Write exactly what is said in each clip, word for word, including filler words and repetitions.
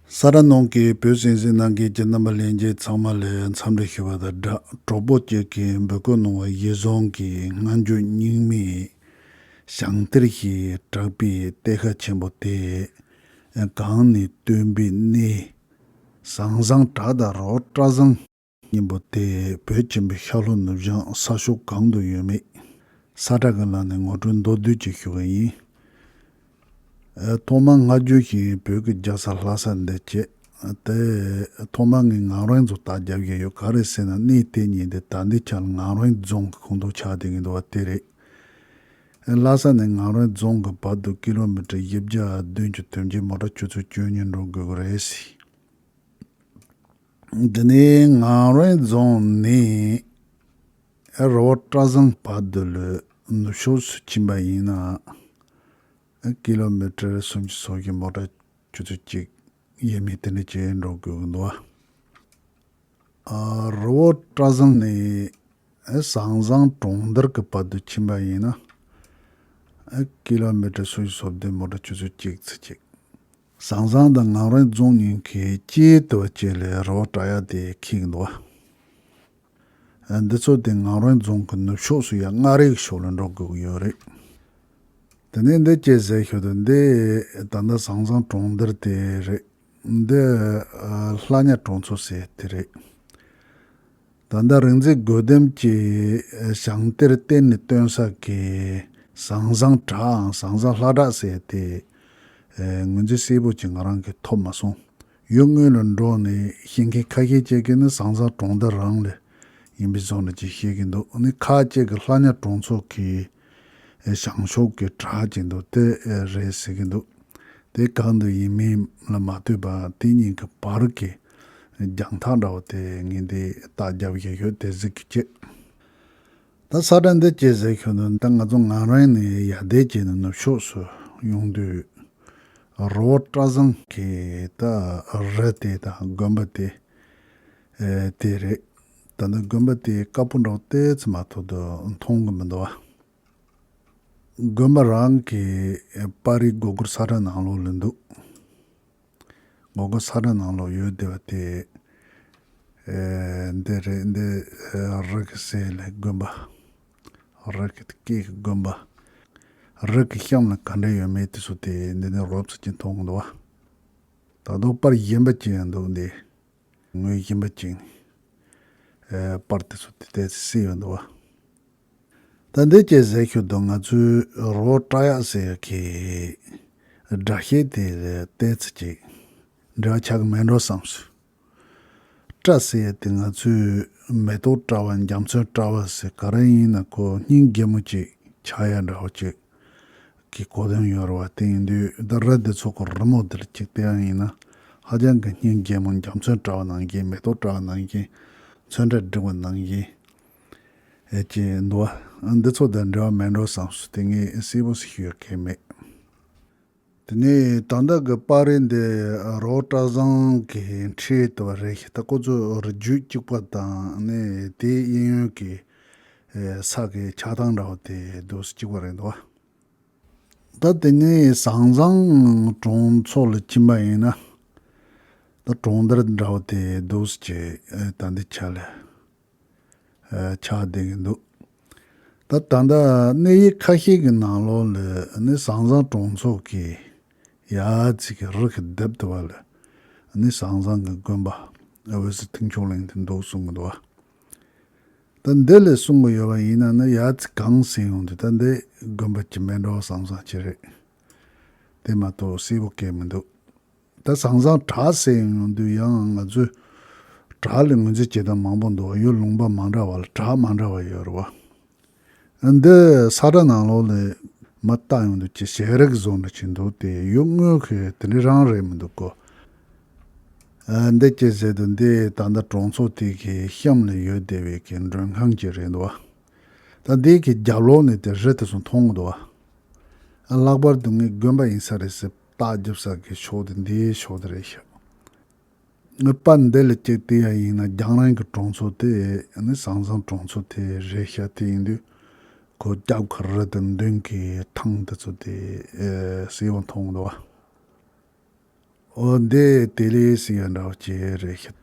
ས་ར་ནང་གི་བོད་གསན་གཟིགས་གནང་མཁན་གྱི་རྣམ་པ་ལྷན་རྒྱས་ཚང་མ་ལ་འཚམས་འདྲི་ཞུ་བ་དང་སྦྲགས། གྲོགས་པོ་བཅས་ཀྱིས་འབོད་སྐུལ་གནང་བ་གཞིར་བཟུང་གིས་སྔ་འགྱུར་རྙིང་མའི་ཞིང་གཏེར་ཞེས་གྲགས་པའི་གཏེར་ཁ་ཆེན་པོ་དེ་གང་ནས་བཏོན་པའི་གནས། ཟང་ཟིང་བྲག་དང་རི་བོ་བཀྲ་བཟང་གཉིས་པོ་དེ་བོད་ཆེན་པོའི་ཤར་ལྷོ་ནུབ་བྱང་ས་ཕྱོགས་གང་དུ་ཡོད་མེད་ས་ཁྲ་གི་ལམ་ནས་ངོ་སྤྲོད་མདོར་བསྡུས་ཅིག་ཞུ་གི་ཡིན། ཨ། ཐོག་མར་སྔ་འགྱུར་ཞིག་བོད་ཀྱི་རྒྱལ་ས་ལྷ་ས་འདི་བྱས། དེ་ཐོག་མར་ངས་ངམ་རིང་རྫོང་རྟགས་རྒྱབ་བཞག་ཡོད། ག་རེ་ཟེར་ན་གནས་དེ་གཉིས་དེ་ད་ལྟའི་ཆར་ངམ་རིང་རྫོང་གི་ཁོངས་གཏོགས་ཆགས་བསྡད་ཀྱི་འདུག་པ་དེ་རེད། ཨ། ལྷ་ས་ནས་ངམ་རིང་རྫོང་གི་བར་དུ་ཀི་ལོ་མི་ཊར་བཞི་བརྒྱ་བདུན་ཅུ་དོན་བརྒྱད། མོ་ཊ་ཆུ་ཚོད་བཅུ་གཉིས་འགྲོ་དགོས་ཀྱི་རེད་ཟེར། འདི་ནས་ངམ་རིང་རྫོང་ནས་རི་བོ་བཀྲ་བཟང་བར་དུ་ལ་ནུབ་ཕྱོགས་སུ་ཕྱིན་པ་ཡིན་ན། ཀི་ལོ་མི་ཊར་སུམ་ཅུ་སོ་བཞི། མོ་ཊ་ཆུ་ཚོད་གཅིག་ཡས་མས་དེ་འདྲ་ཅིག་འགྲོ་དགོས་ཀྱི་འདུག་པ། ཨ། རི་བོ་བཀྲ་བཟང་ནས་ཨ། ཟང་ཟིང་གྲོང་རྡལ་གྱི་བར་དུ་ཕྱིན་པ་ཡིན་ན། ཨ། ཀི་ལོ་མི་ཊར་སུམ་ཅུ་སོ་བདུན། མོ་ཊ་ཆུ་ཚོད་གཅིག་ཙམ་ཅིག་ཟང་ཟིང་དང་ངམ་རིང་རྫོང་གཉིས་ཀྱི་དཀྱིལ་དུ་བ་བཅས་ལ་རི་བོ་བཀྲ་ཡག་དེ་འཁེལ་གྱི་འདུག་པ། ཨ། འདི་ཚོ་དེ་ངམ་རིང་རྫོང་གི་ནུབ་ཕྱོགས་སུ་ཡ་མངའ་རིས་ཀྱི་ཕྱོགས་ལ་འགྲོ་དགོས་ཀྱི་ཡོད་རེད། དེ་ནས་འདི་བྱས་ཟེར་ཞོར་དུ་འདི་ད་ལྟ་ཟང་ཟིང་གྲོང་རྡལ་དེ་རེད། འདི་ཨ། ལྷ་ཉ་གྲོང་ཚོ་ཟེར་དེ་རེད། ད་ལྟ་རིག་འཛིན་དགོས་ལྡན་གྱིས་ཞིང་གཏེར་གཏེར་ནས་བཏོན་ས་གི་ཟང་ཟིང་བྲག་ཨང་ཟང་ཟིང་ལྷ་བྲག་ཟེར་དེ་ཨ། ངོས་འཛིན་གསལ་པོ་ཅིག་ང་རང་གིས་ཐོབ་མ་སོང་། ཡུལ་དངོས་ལ་འགྲོ་ནས་ཤེས་མཁན་ཁ་ཤས་ཅིག་གིས་ནི་ཟང་ཟིང་གྲོང་རྡལ་རང་ལ་ཡིན་པའི་བཟོ་འདྲ་ཅིག་བཤད་ཀྱི་འདུག་ནི་ཁ་ཅིག་གིས་ལྷ་ཉ་གྲོང་ཚོ་གི་བྱང་ཕྱོགས་ཀྱི་བྲག་ཅིག་འདུག་དེ་རེད་ཟེར་གྱི་འདུག་དེ་གང་དུ་ཡིན་མིན་ལ་མ་ལྟོས་པར་དེ་གཉིས་ཀྱི་བར་གྱི་རྒྱང་ཐག་འདྲ་བོ་དེ་ངས་འདི་རྟགས་རྒྱབ་བཞག་ཡོད། དེ་གཟིགས་ཀྱི་བྱེད། ད་ས་ཁྲ་འདི་བྱས་ཟེར་ཞོར་དུ་ད་ང་ཚོ་ངམ་རིང་ནས་ཡར་ལྡེ་བྱས་ནས་ནུབ་ཕྱོགས་སུ་ཡོང་དུས། རི་བོ་བཀྲ་བཟང་གི་ད་རི་དེ་དང་དགོན་པ་དེ་ཨེ། དེ་རེད། ད་ནི་དགོན་པ་དེ་དཀར་པོ་འདྲ་བོ་ཏོག་ཙམ་མ་གཏོགས་མཐོང་གི་མི་འདུག་པ། དགོན་པ་རང་གི་པར་རིས་སྒོར་སྒོར་ས་ཁྲ་ནང་ལོགས་ལ་འདུག་སྒོར་སྒོར་ས་ཁྲ་ནང་ལོགས་ཡོད་བསྡད་པ་དེ། ཨེ། འདི་རེད། འདི་ཨེ། རི་གི་སྲས་ལ་དགོན་པ། རི་གི་སྐེད་ཀྱི་དགོན་པ། རི་གི་གཤམ་ལ་ག་འདྲ་ཡོད་མེད་དེ་ཚོ་དེ་འདི་ནས་རོབ་ཙམ་ཅིག་མཐོང་གི་འདུག་པ། ད་དུང་པར་གཞན་པ་ཅིག་ཡང་འདུག་འདི། ངོས་གཞན་པ་ཅིག་ནས་ཨེ། པར་དེ་ཚོ་དེ་ཏོག་ཙམ་བསྲེས་ཡོད་འདུག་པ། ད་འདི་བྱས་ཟེར་ཞོར་དུ་ང་ཚོའི་རི་བོ་བཀྲ་ཡག་ཟེར་ཡག་གི་སྒྲ་བཤད་དེ་ལ་ཏོག་ཙམ་ཅིག་འབྲེལ་བ་ཆགས་ཀྱི་མེད་འགྲོ་བསམས་སོང་། བཀྲ་ཟེར་ཡག་དེ་ང་ཚོའི་མེ་ཏོག་བཀྲ་བ། འཇའ་ཚོན་བཀྲ་བ་ཟེར། ག་རེ་ཡིན་ན་ཁོ་སྙིང་རྗེ་མོ་ཅིག་ཆགས་ཡག་འདྲ་བོ་ཅིག་གི་གོ་དོན་ཡོད་རེད་པ། དེ་ཡིན་དུས་ད་རི་འདི་ཚོ་གི་རི་མོ་འདི་ལ་ཅིག་བལྟས་པ་ཡིན་ན་ཧ་ཅང་གི་སྙིང་རྗེ་མོ། འཇའ་ཚོན་བཀྲ་བ་ནང་བཞིན། མེ་ཏོག་བཀྲ་བ་ནང་བཞིན། ཚོན་ཁྲ་བསྒྲིགས་པ་ནང་བཞིན། ཨེ། ཅེས་འདུག་པ། འདི་ཚོ་དང་འབྲེལ་བ་མེད་འགྲོ་བསམས་སོང་། དེ་ངས་གསལ་པོ་ཞིག་ཤོད་མཁན་མེད། དེ་ནས་ད་ལྟ་གི་པར་རིས་འདི་རི་བོ་བཀྲ་བཟང་གི་འཁྲིས་དེ་བ་རེད་ཤག་ད་ཁོ་ཚོ་རི་རྒྱུད་གཅིག་པ་དང་ནི་དེའི་གཡས་གཡོན་གྱི་ཨེ། ས་གི་ཆགས་སྟངས་འདྲ་བོ་དེ་འདུག་སེ་གཅིག་པ་རེད་འདུག་པ། ད་དེ་ནས་ཟང་ཟིང་གྲོང་ཚོ་ལ་ཕྱིན་པ་ཡིན་ན། ད་གྲོང་རྡལ་འདྲ་བོ་དེ་འདུག་སེ་ཨེ། ད་འདི་ཆ་ལ་ཨེ། ཆགས་བསྡད་ཀྱི་འདུག་ད་ད་ལྟ་གནས་ཡིག་ཁ་ཤས་ཀྱི་ནང་ལོགས་ལ་ནི་ཟང་ཟིང་གྲོང་ཚོ་གི་ཡ་ཙི་གི་རི་གི་ལྡེབས་དེ་བ་ལ་ནི་ཟང་ཟིང་གི་དགོན་པ་འོད་ཟེར་མཐིང་ཆུང་གླིང་དེ་འདུག་གསུང་གི་འདུག་པ། ད་འདི་ལས་གསུང་གི་ཡོད་པ་ཡིན་ན་ནི་ཡ་ཙི་གང་ཟེར་ཡོང་དུས་ད་འདི་དགོན་པ་ཅིག་མེད་འགྲོ་བསམ་བསམ་ཅིག་རེད། དེ་མ་གཏོགས་གསལ་པོ་སྐད་མི་འདུག་ད་ཟང་ཟིང་བྲག་ཟེར་ཡོང་དུས་ཡང་ང་ཚོས་བྲག་ལ་ངོས་འཛིན་བྱེད་སྟངས་མང་པོ་འདུག་ཡུལ་ལུང་པ་མ་འདྲ་བ་ལ་བྲག་མ་འདྲ་བ་ཡོད་རེད་པ། འདི་ས་ཁྲ་ནང་ལོགས་ལ་མར་བལྟས་ཡོང་དུས་ཅིག་ཞལ་རས་བཟོ་འདྲ་ཅིག་འདུག་དེ་ཡུལ་དངོས་ཀྱི་དེ་འདྲ་རང་རེད་མི་འདུག་གོ། ཨ། འདི་ཅི་ཟེར་དུས་འདི་ད་ལྟ་གྲོང་ཚོ་དེ་གི་གཤམ་ལ་ཡོད་བསྡད་པའི་གི་མགྲོན་ཁང་ཅིག་རེད་འདུག་པ། ད་འདི་གི་རྒྱབ་ལོགས་ནས་དེ་རི་དེ་ཚོ་མཐོང་གི་འདུག་པ། ཨ། ལྷག་པར་དུ་ངས་དགོན་པ་ཡིན་ས་རེད་ཟེར་རྟགས་རྒྱབ་ས་གི་ཕྱོགས་དེ་འདིའི་ཕྱོགས་དེ་རེད་ཤག་ངས་པར་འདི་ལ་གཅིག་བལྟས་ཡ་ཡིན་ན་རྒྱང་རིང་གི་གྲོང་ཚོ་དེ་ནི་ཟང་ཟིང་གྲོང་ཚོ་དེ་རེད་ཤག་དེ་ཡིན་དུས་ཁོ་རྒྱབ་ཁ་རི་དང་མདུན་གྱི་ཐང་དེ་ཚོ་དེ་ཨེ། གསལ་པོ་མཐོང་གི་འདུག་པ། འོ་འདི་དེ་ལས་སི་ཡ་འདྲ་བ་ཅིག་རེད་ཤག་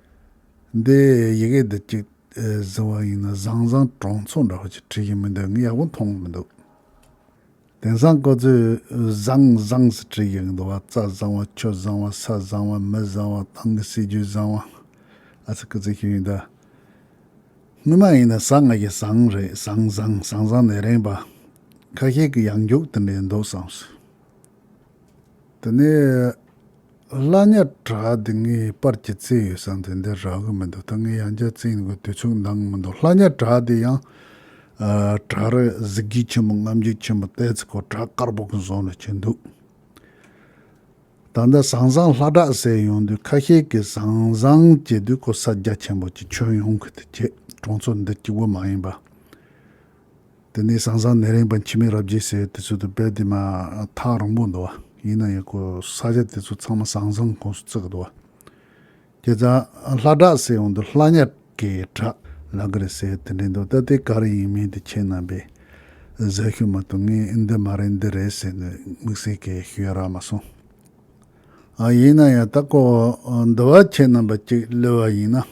འདི་ཡི་གེ་འདི་གཅིག་ཨེ་བཟོ་བ་ཡིན་ན་ཟང་ཟང་གྲོང་ཚོ་འདྲ་བ་ཅིག་བྲིས་ཀྱི་མི་འདུག་ངས་ཡག་པོ་མཐོང་གི་མི་འདུག་དེང་སང་ཁོ་ཚོས་ཟང་ཟང་ཟེར་བྲིས་ཀྱི་འདུག་བ། རྩྭ་བཟང་བ། ཆུ་བཟང་བ། ས་བཟང་བ། མི་བཟང་བ། ཏང་གི་སྲིད་ཇུས་བཟང་བ། ཨ་ཙི་ཀི་ཙི་ཞིག་ཡིན་ད། སྔོན་མ་ཡིན་ན་ཟ་ང་གི་ཟང་རེད། ཟང་ཟང་ཟང་ཟང་ནས་རན་པ། ཁ་ཤས་ཀྱི་ཡང་རྒྱུག་དེ་འདྲས་འདུག་བསམས། དེ་ནས་ལྷ་ཉ་བྲག་དེ་ངས་པར་གྱི་བཙལ་ཡོད་བསམ་དེ་འདིར་རག་གི་མི་འདུག་ད་ངས་ཡང་བསྐྱར་བཙལ་ནས་དུས་ཚོད་འདང་གི་མི་འདུག་ལྷ་ཉ་བྲག་དེ་ཡང་ཨ་བྲག་རི་གཟི་བརྗིད་ཆེན་པོ་རྔམ་བརྗིད་ཆེན་པོ་བལྟས་ཚེ་ཁོ་བྲག་དཀར་པོ་གི་བཟོ་ལ་ཆེ་འདུག་ད་ལྟ་ཟང་ཟང་ལྷ་བྲག་ཟེར་ཡོང་དུས་ཁ་ཤས་ཀྱིས་ཟང་ཟང་བྱེད་དུས་ཁོ་ས་རྒྱ་ཆེན་པོ་ཅིག་ཁྱོན་ཡོངས་ཀྱི་དེ་བྱེད་གྲོང་ཚོ་འདི་གཅིག་པོ་མ་ཡིན་པ། དེ་ནས་ཟང་ཟང་ནེ་རིང་པ་འཆི་མེད་རབ་རྒྱས་ཟེར་དེ་ཚོ་དུ་བས་དེ་མ་ཐག་རིང་པོ་འདུག་བ། ཡིན་ན་ཡང་ཁོ་ས་ཆ་དེ་ཚོ་ཚང་མ་ཟང་ཟང་ཁོངས་སུ་བརྩི་གི་འདུག་བ། དེ་ཙང་ལྷ་བྲག་ཟེར་ཡོང་དུས་ལྷ་ཉ་གི་བྲག་ལབ་གི་རེད་ཟེར་དེ་འདྲས་འདུག་ད་དེ་ག་རེ་ཡིན་མིན་དེ་ཁྱེད་རྣམ་པས་གཟིགས་ཤོག་མ་གཏོགས་ངས་འདི་མ་རེད་འདི་རེད་ཟེར་ནས་དམིགས་བསལ་གྱི་ཞུ་ཡ་རག་མ་སོང་། ཨ་ཡིན་ན་ཡང་ད་ཁོ་འདི་བ་ཁྱེད་རྣམ་པ་གཅིག་གླུ་བ་ཡིན་ན།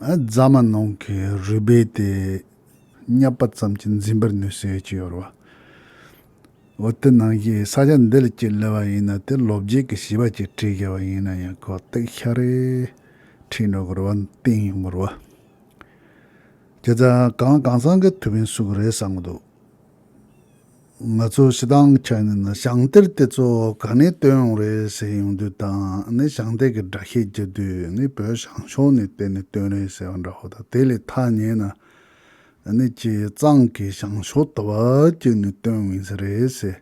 ཨ་རྫ་མ་ནང་གི་རུས་སྦལ་དེ་བསྙབས་པ་ཙམ་གྱིས་འཛིན་པར་ནུས་ཟེར་གྱི་ཡོད་རེད་བ། འོ་དེ་ནང་བཞིན་ས་ཆ་འདི་ལ་གཅིག་གླུ་བ་ཡིན་ན་དེ་ལོ་རྒྱུས་ཀྱི་བྱིས་པ་གཅིག་བྲིས་བཞག་པ་ཡིན་ན་ཡང་ཁོ་སྟེགས་ཤ་རེ་བྲིས་འགྲོ་གི་རེད་བ། བསྟན་ཡོང་གི་རེད་བ། དེ་ཙང་གང་གང་ཚང་གི་ཐུབ་པའི་སུ་གི་རེད་བསམ་གི་འདུག་ང་ཚོ་སྤྱི་བཏང་ཆ་ནས་ན་ཞིང་གཏེར་དེ་ཚོ་ག་ནས་བཏོན་ཡོང་རེད་ཟེར་ཡོང་དུས་དང་ནི་ཞིང་གཏེར་གྱི་འདྲ་བཤད་བགྱི་དུས་ནི་བོད་ཞང་ཞུང་ནས་བཏོན་ནས་བཏོན་རེད་ཟེར་བ་འདྲ་བོ་དང་དེ་ལས་ཐག་ཉེ་ན་ནི་ཅི་གཙང་གི་ཞང་ཞུང་དུ་བ་གཅིག་ནས་བཏོན་ཡོང་ས་རེད་ཟེར་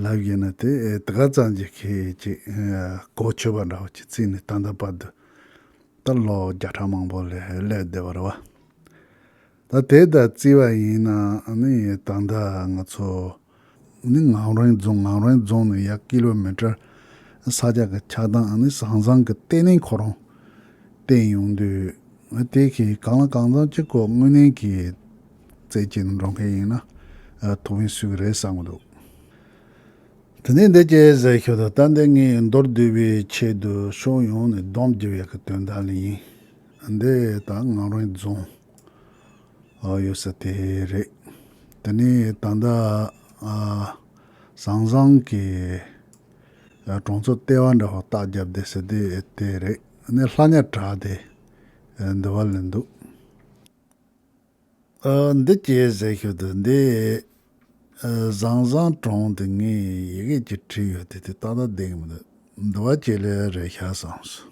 ལབ་ཡིན་ན་དེ་དེ་ག་ཙམ་གྱི་ཁེ་ཅིག་གོ་ཆོད་པ་འདྲ་བོ་ཅིག་བརྩིས་ནས་ད་ལྟ་བར་དུ། ད་ལོ་བརྒྱ་ཕྲག་མང་པོ་ལས་སླེབས་བསྡད་པ་རེད་བ། ད་དེ་ལྟར་བརྩིས་པ་ཡིན་ན་ནི་ད་ལྟ་ང་ཚོ་ནི་ངམ་རིང་རྫོང་ངམ་རིང་རྫོང་ནས་ཡར་ཀི་ལོ་མི་ཊར་ས་ཆ་གི་ཆགས་སྟངས་ནི་ཟང་ཟང་གི་ལྟེ་གནས་ཁོ་རང་བསྟན་ཡོང་དུས་དེ་གི་གང་ལ་གང་འཚམ་གཅིག་གོ་དངོས་གནས་ཀྱི་རྩེད་ཀྱི་འགྲོ་མཁན་ཡིན་ན་ཐུགས་ཕན་གསོས་ཀྱི་རེད་བསམ་གྱི་འདུག་དེ་ནས་འདི་ཅེས་ཟེར་ཤོད་དོ། ད་འདི་ངས་མདོར་བསྡུས་པའི་ཆེད་དུ་ཕྱོགས་ཡོངས་ནས་སྡོམ་རྒྱབ་ཡག་གི་དོན་དག་ལ་ཡིན། འདི་ད་ངམ་རིང་རྫོང་ཡོད་ས་དེ་རེད། དེ་ནས་ད་ལྟ་ཟང་ཟང་གི་གྲོང་ཚོ་ལྟེ་བ་འདྲ་བོ་རྟགས་བརྒྱབ་བསྡད་ས་དེ་དེ་རེད། ནས་ལྷ་ཉ་བྲག་དེ་འདི་བ་ལ་འདུག་ཨ། འདི་ཅེས་ཟེར་ཤོད་དོ། འདི་ཨ་ཟང་ཟང་གྲོང་དེ་ངས་ཡི་གེ་ཅིག་བྲིས་ཡོད་དེ་དེ་ཏག་ཏག་བསྡད་ཀྱི་མི་འདུག་འདི་བ་ཅིག་ལས་རེད་ཤག་བསམས་སོང་།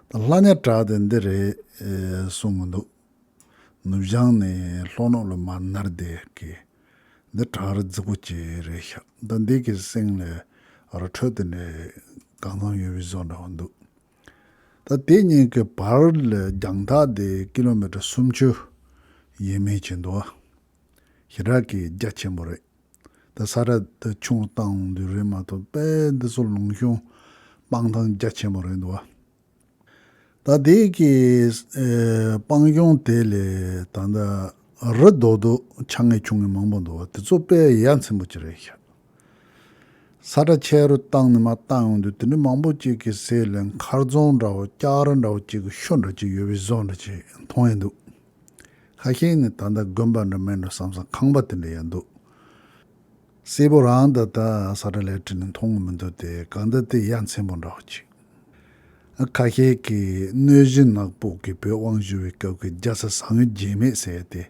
ད་ལྷ་ཉ་བྲག་དེ་འདི་རེད་ཨེ་གསུང་གི་འདུག་ནུབ་བྱང་ནས་ལྷོ་ནུབ་ལ་མར་ནར་བསྡད་ཀྱི་འདི་བྲག་རི་རྫིག་པོ་ཅིག་རེད་ཤག་ད་འདི་གི་གསེང་ལ་རི་ཁྲོད་དེ་འདྲ་གང་འཚམ་ཡོད་པའི་བཟོ་འདྲ་བོ་འདུག་ད་དེ་གཉིས་ཀྱི་བར་ལ་རྒྱང་ཐག་དེ་ཀི་ལོ་མི་ཊར་སུམ་ཅུ་ཡས་མས་ཅིག་འདུག་ཞེ་དྲག་གི་རྒྱ་ཆེན་པོ་རེད། ད་ས་ར་དེ་ཆུང་རུ་བཏང་འོང་དུས་རེད་མ་གཏོགས་དཔེ་འདི་ཚོ་ལུང་གཤོང་སྤང་ཐང་རྒྱ་ཆེན་པོ་རེད་འདུག་ད་དེ་གི་ཨེ་སྤང་གཤོང་དེ་ལས་ད་ལྟ་རི་རྡོ་རྡོ་ཆགས་ངེས་ཆུང་ངེས་མང་པོ་འདུག་དེ་ཚོ་དཔེ་ཡ་མཚན་པོ་ཅིག་རེད་ཤག་ས་ཁྲ་ཆེ་རུ་བཏང་ནས་མར་བཏང་ཡོང་དུས་དེ་འདྲ་མང་པོ་ཅིག་གི་ཟེར་ལ་མཁར་རྫོང་འདྲ་བོ་ལྕགས་རི་འདྲ་བོ་ཅིག་གི་ཤུལ་འདྲ་ཅིག་ཡོད་པའི་བཟོ་འདྲ་ཅིག་མཐོང་ཡོང་འདུག་ཁ་ཤས་ནི་ད་ལྟ་དགོན་པ་འདྲ་མིན་འགྲོ་བསམ་བསམ་ཁང་པ་དེ་འདྲ་ཡང་འདུག་སེར་པོ་རང་ད་ལྟ་ས་ཁྲ་ལས་བྲིས་ནས་མཐོང་གི་མི་འདུག་དེ་གང་ལྟར་དེ་ཡ་མཚན་པོ་འདྲ་བོ་ཅིག་ཁ་ཤས་ཀྱིས་གནོད་གཞི་ནག་པོ་གི་བོད་དབང་བསྒྱུར་བའི་སྐབས་ཀྱི་རྒྱལ་ས་ཟ་ངོས་རྒྱས་མེད་ཟེར་ཏེ།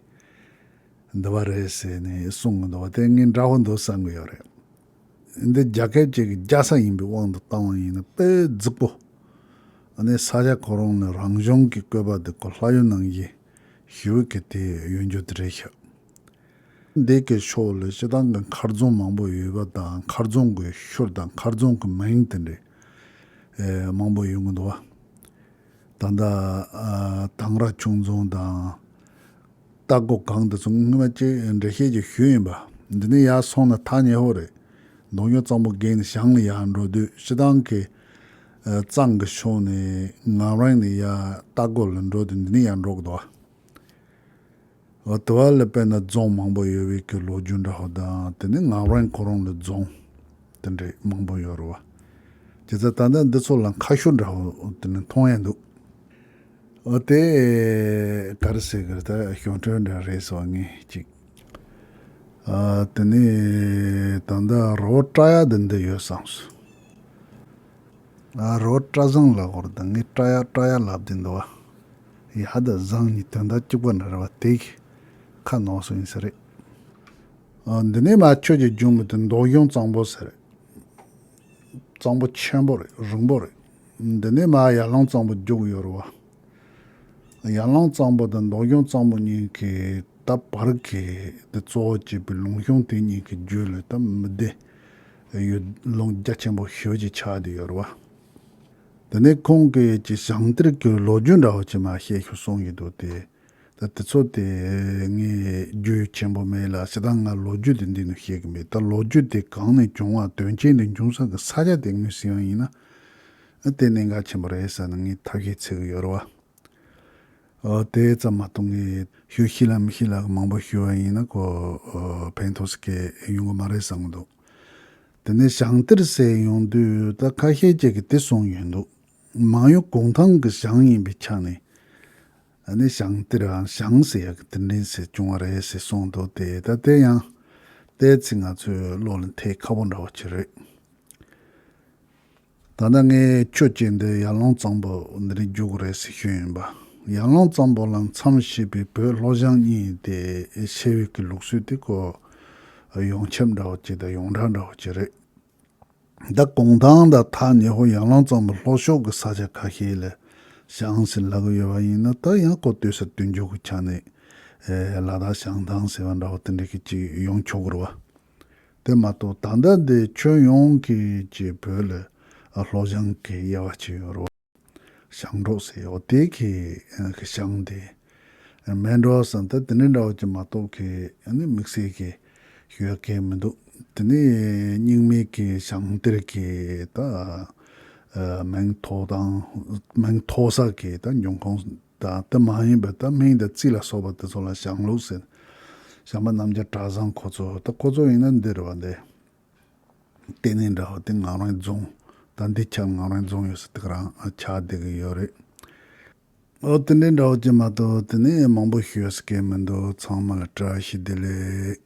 འདི་བ་རེད་ཟེར་ནས་གསུང་གི་འདུག་བ་དེ་ངས་འདྲ་བོ་འདུག་བསམ་གི་ཡོད་རེད། འདི་རྒྱལ་ཁབ་ཅིག་གི་རྒྱལ་ས་ཡིན་པའི་དབང་དུ་བཏང་བ་ཡིན་ན་དཔེ་རྫིག་པོ། ཨ་ནི་ས་ཆ་ཁོ་རང་ནས་རང་བྱུང་གི་བཀོད་པ་འདི་ཁོ་ལྷ་ཡུལ་ནང་བཞིན་ཞི་བའི་གི་དེ་ཡོད་རྒྱུ་དེ་རེད་ཤག་འདི་གི་ཕྱོགས་ལ་སྤྱི་བཏང་གི་མཁར་རྫོང་མང་པོ་ཡོད་པ་དང་མཁར་རྫོང་གི་ཤུལ་དང་མཁར་རྫོང་གི་མིང་དེ་འདྲ་ཨེ་མང་པོ་ཡོང་གི་འདུག་བ། ད་ལྟ་ཨ་དང་ར་ཆུང་རྫོང་དང་། རྟ་མགོ་སྒང་དེ་ཚོ་སྔོན་མ་ཅིག་འགྲེལ་བཤད་ཅིག་ཞུས་ཡིན་པ། འདི་ནས་ཡར་སོང་ན་ཐག་ཉེ་བོ་རེད། མདོ་སྨྱོ་གཙང་པོ་བརྒལ་ནས་བྱང་ལ་ཡར་འགྲོ་དུས་སྤྱི་བཏང་གི་ཨ་གཙང་གི་ཕྱོགས་ནས་ངམ་རིང་ནས་ཡར་རྟ་མགོ་ལ་འགྲོ་དུས་འདི་ནས་ཡར་འགྲོ་གི་འདུག་བ། འོ་དེ་བ་ལ་དཔེར་ན་རྫོང་མང་པོ་ཡོད་པའི་གི་ལོ་རྒྱུས་འདྲ་བོ་དང་དེ་ནས་ངམ་རིང་ཁོ་རང་ལ་རྫོང་དེ་འདྲས་མང་པོ་ཡོད་རེད་བ། བྱས་ཙང་ད་ལྟ་འདི་ཚོ་ལ་ཁ་ཤོ་འདྲ་བོ་དེ་ནི་མཐོང་ཡ་འདུག་འོ་དེ་ག་རེ་ཟེར་གི་རེད། ད་གཞུང་འཕྲོས་འདྲ་རེད་ཟེར་བ་ངས་ཅིག་ཨ་དེ་ནས་ད་ལྟ་རོ་བཀྲ་ཡ་དེ་འདི་ཡོད་བསམ་སོང་། ཨ་རོ་བཀྲ་བཟང་ལ་གོ་རེད། ད་ངས་བཀྲ་ཡ་བཀྲ་ཡ་ལབ་དེ་འདུག་བ། ཡ་ད་བཟང་གཉིས་དོན་དག་གཅིག་པ་འདྲ་རེད་བ། དེ་གི་ཁ་ནོར་སོང་ཡིན་ས་རེད། ཨ་འདི་ནས་མ་ཆོས་ཀྱི་འབྱུང་མི་དེ་མདོ་གཞུང་གཙང་པོ་ཟེར། གཙང་པོ་ཆེན་པོ་རེད། རིང་པོ་རེད། འདི་ནས་མ་ཡར་ཀླུང་གཙང་པོ་རྒྱུག་ཡོད་རེད་བ། ཡར་ཀླུང་གཙང་པོ་དང་མདོ་གཞུང་གཙང་པོ་གཉིས་ཀྱི་ད་བར་གྱི་དེ་གཙོ་བོ་བྱས་པའི་ལུང་གཞུང་དེ་གཉིས་ཀྱི་རྒྱུད་ལ་ད་མི་སྡེ་ཡོད། ལུང་རྒྱ་ཆེན་པོ་ཞེ་པོ་ཅིག་ཆགས་བསྡད་ཡོད་རེད་བ། དེ་ནས་ཁོང་གིས་ཀྱི་ཞང་གཏེར་གྱི་ལོ་རྒྱུས་འདྲ་བོ་ཅིག་མ་བཤད་ཤོག་གསུང་གི་འདུག་སྟེ། ད་དེ་ཚོ་དེ་ངས་རྒྱུས་ཆེན་པོ་མེད་ལ། ཞེ་དྲག་ང་ལོ་རྒྱུས་དེ་འདི་ནས་བཤད་གི་མེད། ད་ལོ་རྒྱུས་དེ་གང་ནས་བྱུང་བ། དོན་རྐྱེན་དེ་འབྱུང་ས་གི་ས་ཆ་དེ་ངོས་ཟིན་པ་ཡིན་ན། ཨ་དེ་གནད་འགག་ཆེན་པོ་རེད་ཟེར་ནས་ངས་ཐབས་ཤེས་བྱེད་གི་ཡོད་རེད་བ། ཨ་དེ་ཙམ་མ་གཏོགས་ངས་ཞུ་ཤེས་ལ་མི་ཤེས་ལ་མང་པོ་ཞུ་བ་ཡིན་ན་ཁོ་ཨ་ཕན་ཐོགས་སུ་གི་ཡོང་གི་མ་རེད་བསམ་གི་འདུག་དེ་ནས་ཞང་གཏེར་ཟེར་ཡོང་དུས་ད་ཁ་ཤས་ཅིག་གིས་དེ་གསུངས་ཡོད་འདུག་མང་ཡུལ་གུང་ཐང་གི་ཞང་ཡིན་པའི་ཆ་ནས། ཨ་ནི་ཞང་གཏེར་རང་ཞང་ཟེར་ཡག་གི་དེ་འདྲ་ཟེར་བྱུང་བ་རེད་ཟེར་གསུངས་འདུག་སྟེ། ད་དེ་ཡང་ཏོག་ཙམ་ང་ཚོའི་བློ་ལ་ཐེ་ཁག་པོ་འདྲ་བོ་ཅིག་རེད། ད་ལྟ་ངས་ཆོས་ཅན་འདི་ཡར་ཀླུང་གཙང་པོ་འདི་ནས་རྒྱུག་གི་རེད་ཟེར་ཞུས་ཡིན་པ། ཡར་ཀླུང་གཙང་པོ་ལ་མཚམས་བཞག་པའི་བོད་ལྷོ་ཞང་གཉིས་དེ་ཕྱེ་བའི་གི་ལུགས་སྲོལ་དེ་ཁོ་ཡོངས་ཁྱབ་འདྲ་བོ་ཅིག་དང་ཡོངས་གྲགས་འདྲ་བོ་ཅིག་རེད། ད་གུང་ཐང་དང་ཐག་ཉེ་བོ་ཡར་ཀླུང་གཙང་པོ་ལྷོ་ཕྱོགས་ཀྱི་ས་ཆ་ཁ་ཤས་ལ་ཞང་ཟེར་ལབ་ཀྱི་ཡོད་པ་ཡིན་ན། ད་ཡང་ཁོ་ལྟོས་ས་སྟོན་རྒྱུ་གི་ཆ་ནས་ལ་དྭགས་ཞང་ཐང་ཟེར་བ་འདྲ་བོ་དེ་འདྲ་གི་ཅིག་ཡོང་ཆོག་གི་རེད་བ། དེ་མ་གཏོགས་ད་ལྟ་འདི་ཁྱོན་ཡོངས་ཀྱི་ཅིག་བོད་ལ་ལྷོ་ཞང་གི་དབྱེ་བ་ཅིག་ཡོད་རེད་བ། ཞང་འབྲོག་ཟེར་ཡོད་དེ་གི་ཞང་དེ། མལ་འབྲོག་ཟེར་ད་དེ་འདྲ་འདྲ་བོ་ཅིག་མ་གཏོགས་གི་ཨ་ནི་དམིགས་བསལ་གི་ཞུ་ཡ་གང་མི་འདུག་དེ་ནས་རྙིང་མའི་གི་ཞང་གཏེར་གི་ད་མིང་ཐོགས་དང་མིང་ཐོགས་ས་གི་ད་འབྱུང་ཁུངས་དང་དེ་མ་ཡིན་པའི་ད་མིང་དང་རྩིས་ལ་སོགས་པ་དེ་ཚོ་ལ་ཞང་ལུགས་ཟེར། ཞང་པ་རྣམ་རྒྱལ་གྲྭ་བཟང་ཁོ་ཚོ། ད་ཁོ་ཚོ་ཡིན་ན་འདི་རེད་བ། འདི་ལྟེ་གནས་འདྲ་བོ་དེ་ངག་དབང་རྫོང་། ད་འདི་ཆ་ངག་དབང་རྫོང་ཡོད་ས་དེ་ག་རང་ཆགས་བསྡད་གི་ཡོད་རེད། ཨོ་དེ་འདྲའི་འདྲ་བོ་ཅིག་མ་གཏོགས་དེ་ནས་མང་པོ་ཞུ་ཡ་ཟེར་མཁན་མི་འདུག་ཚང་མ་ལ་བཀྲ་ཤིས་བདེ་ལེགས།